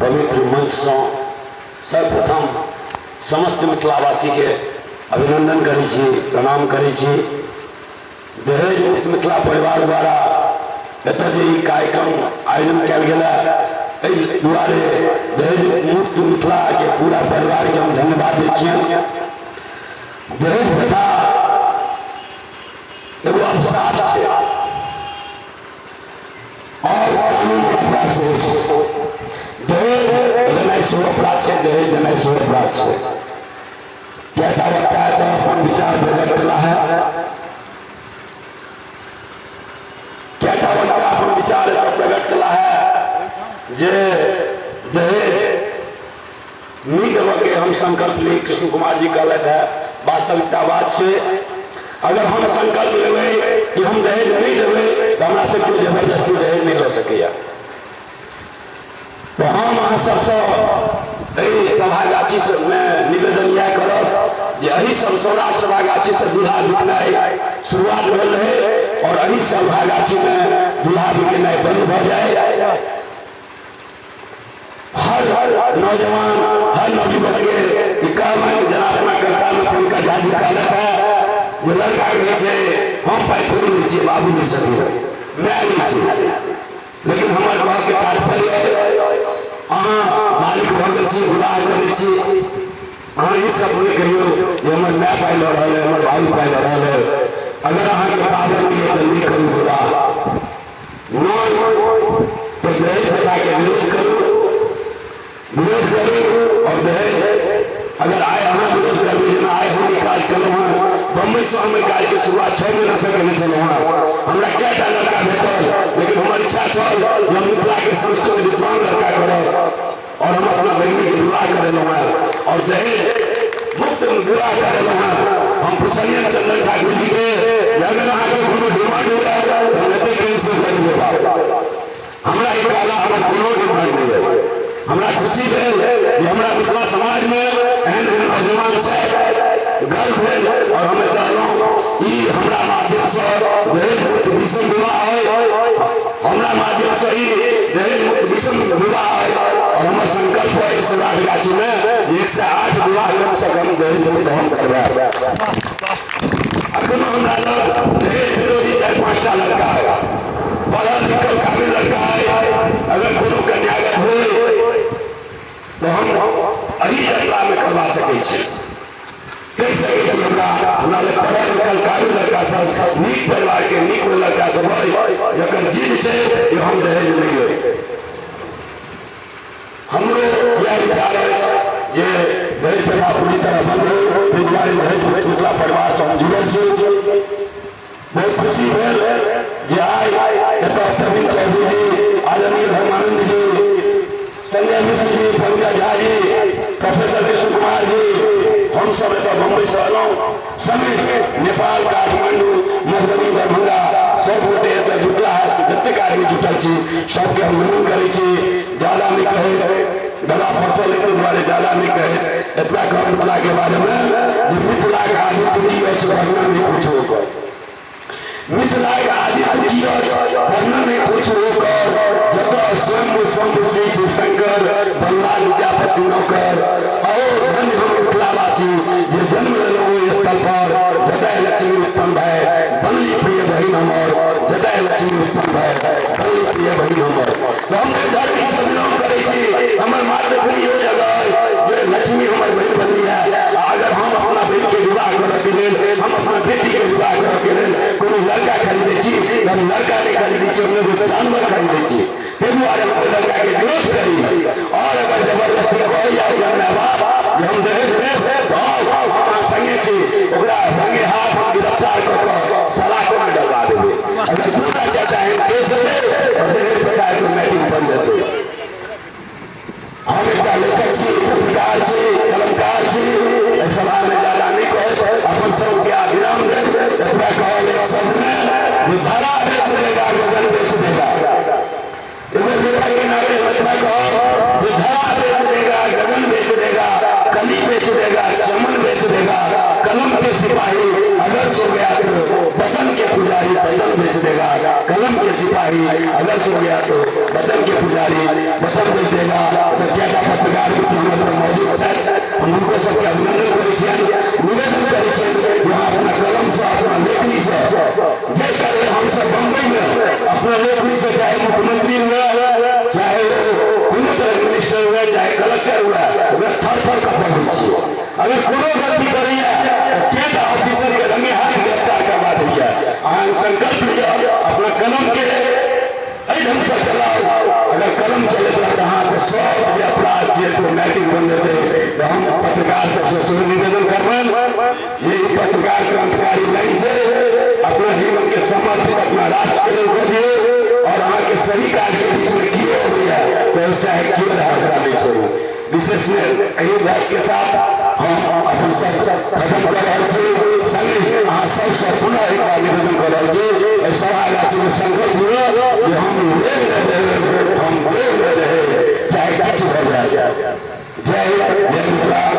पवित्र मंचसँ सर्वप्रथम समस्त मिथिलावासीके अभिनन्दन करै छी, प्रणाम करै छी। दहेज मुक्त मिथिला परिवार द्वारा एतऽ जे ई कार्यक्रम आयोजन कयल गेल है, एहि दुआरे दहेज मुक्त मिथिलाके पूरा परिवारके हम धन्यवाद दै छियनि। दहेज प्रथा एगो अभिशाप छै और कानून अपराध सेहो छै। दहेज लेनाइ सेहो अपराध छै, दहेज देनाइ सेहो अपराध छै। कएटा वक्ता एतऽ अपन विचार प्रकट केला है, कएटा वक्ता अपन विचार एतऽ प्रकट केला है जे दहेज नहि देबऽके हम संकल्प ली। कृष्ण कुमार जी कहलथि है, वास्तविकता बात छै। अगर हम संकल्प लेबै कि हम दहेज नहि देबै तऽ हमरा से केओ जबरदस्ती दहेज नहि लऽ सकैया। तऽ हम अहाँ सबसँ एहि सभागाछी मे निवेदन इएह करब जे एहि सब सौराठ सभागाछी से दूल्हा बिकनाइ शुरुआत भेल रहै और एहि सभागाछी मे दूल्हा बिकेनाइ बंद भऽ जाय। हर नौजवान, हर नवयुवक के ई कहबनि, जेना अपना कविता मे पंकज झा जी कहलथि है जे लड़का कहै छै हम पाइ थोड़ी लै छियै, बाबू लै छथिन, माय लै छै। लेकिन हमर कहके तात्पर्य अहाँ मालिक भऽ गेल छी, विवाह करै छी, अहाँ ई सब नहि कहियौ जे हमर माय पाइ लऽ रहल है, हमर बाबू पाइ लऽ रहल है। अगर अहाँके पावर नहि है तऽ नहि करू विवाह, नहि तऽ दहेज प्रथाके विरोध करू, विरोध करू। और दहेज अगर आइ अहाँ विरोध करबै, जेना आइ हम ई काज केलहुँ हँ, बम्बईसँ हम एहि काजके शुरुआत 6 महीनासँ केने छलहुँ हँ। हमरा कएटा लड़का भेटल, लेकिन हमर इच्छा छल जे हम मिथिलाके संस्कृत विद्वान लड़का करब और हम अपना बहिनीके विवाह करेलहुँ हँ और दहेज मुक्त विवाह करेलहुँ हँ। हम पुछलियनि चंदन ठाकुर जीके जे अगर अहाँके कोनो डिमांड हुए तऽ हम एतै कैंसिल कऽ देबै। हमरा ई कहला हमर कोनो डिमांड नहि अइ। हमरा खुशी भेल जे हमरा मिथिला समाजमे एहन एहन नौजवान छथि, गर्व भेल और हम एतऽ अयलहुँ। ई हमरा माध्यमसँ दहेज मुक्त विषम विवाह अइ, हमरा माध्यमसँ ई दहेज मुक्त विषम विवाह अइ और हमर संकल्प अइ सौराठ गाछीमे जे 108 विवाह कमसँ कम दहेज मुक्त हम करबायब। अखनो हमरा लग दहेज विरोधी 4-5टा लड़का अइ, पढ़ल लिखल काबिल लड़का है। अगर कोनो कन्यागत होय तो हम एही जतरा में करवा सकै छी, कहि सकै छी। हमरा हमरा लग पढ़ल लिखल काबिल लड़का सब, नीक परिवार के नीक लड़का सब है, जकर जिद छै जे हम दहेज नहि लेब। हमरो इएह विचार अछि जे दहेज प्रथा पूरी तरह बंद हो, ताहि दुआरे दहेज मुक्त मिथिला परिवारसँ हम जुड़ल छी। बहुत खुशी भेल जे आइ एतऽ प्रवीण चौधरी जी, आदरणीय धर्मानंद जी, संजय मिश्र जी, पंकज झा जी, प्रोफेसर कृष्ण कुमार जी, हम सब एतऽ बम्बई से अयलहुँ। समेत नेपाल, काठमांडू, मधुबनी, दरभंगा सब गोटे एतऽ जुटला है। जतेक आदमी जुटल छी सबके हम नमन करै छी। ज्यादा नहि कहै, गला फंसल है, ताहि दुआरे ज्यादा नहि कहै। एतबा कहब मिथिला के बारे में जे मिथिलाक आदित्य की अछि वर्णन नहि पूछू ओकर, मिथिलाक आदित्य की अछि वर्णन नहि पूछू ओकर, जतऽ स्वयं शंभु श्री शिवशंकर बनला विद्यापति नौकर। और धन्य हम मिथिलावासी जे जन्म लेलहुँ ओहि स्थल पर, जतय लक्ष्मी उत्पन्न भय बनली प्रिय बहिन हमर, जतय लक्ष्मी उत्पन्न भय बनली प्रिय बहिन हमर। तऽ हम ओहि धरतीसँ बिलोंग करै छी, हमर मातृभूमि ओ जगह अइ जे लक्ष्मी हमर बहिन बनली है। आ अगर हम अपना बहिनके विवाह करऽके लेल, हम अपना बेटीके विवाह करऽके लेल कोनो लड़का खरीदै छी तऽ हम लड़का नहि खरीदै छी, हम एगो जानवर खरीदै छी। ताहि दुआरे हम ओहि लड़काके विरोध करी। और अगर जबरदस्ती कहैया ओकर माय बाप जे हम दहेज लेब तऽ आउ, हम अहाँ संगे छी, ओकरा रंगे हाथ हम गिरफ्तार कऽ कऽ सलाखोमे डलवा देबै। अगर 2टा 4टा एहन केस हेतै तऽ दहेज प्रथा ऑटोमेटिक बंद हेतै। हम एकटा लेखक छी, पत्रकार छी, कलमकार छी। एहि सभामे ज्यादा नहि कहैत अपन सबके आ विराम देब। एतबा कहब एक शब्दमे जे धरा बेच देगा गगन बेच देगा। एगो लेखक के नाते हम एतबा कहब जे धरा बेच देगा गगन बेच देगा, कली बेच देगा चमन बेच देगा, कलम के सिपाही अगर सो गया तो वतन के पुजारी वतन बेच देगा, कलम के सिपाही अगर सो गया तो वतन के पुजारी वतन बेच देगा। तो क्या अगर कोनो गलती करैया तऽ चेक ऑफिसर के रंगे हाथ गिरफ्तार करवा दैया। अहाँ संकल्प लिअ, अपना कलम के एहि ढंग से चलाउ। अगर कलम चलैत रहत अहाँके सब जे अपराध छै तो नैतिक बन जेतै। तऽ हम पत्रकार सबसँ सेहो निवेदन करबनि जे ई पत्रकार क्रांतिकारी लाइन छै, अपना जीवन के समर्पित अपना राष्ट्र के लेल कऽ दियौ और अहाँके सही काज के बीच में कियो अबैया तऽ चाहे कियो रहए ओकरा नहि छोड़ू। विशेष में एहि बात के साथ हम अपन शब्द खत्म कर रहल छी। संगे अहाँ सबसँ पुनः एक बार निवेदन कर रहल छी, एहि सभागाछी में संकल्प लिअ जे हम रेल रहे, हम रेल रहे, चाहे किछु भऽ जाए। जय हिंद, जय मिथिला।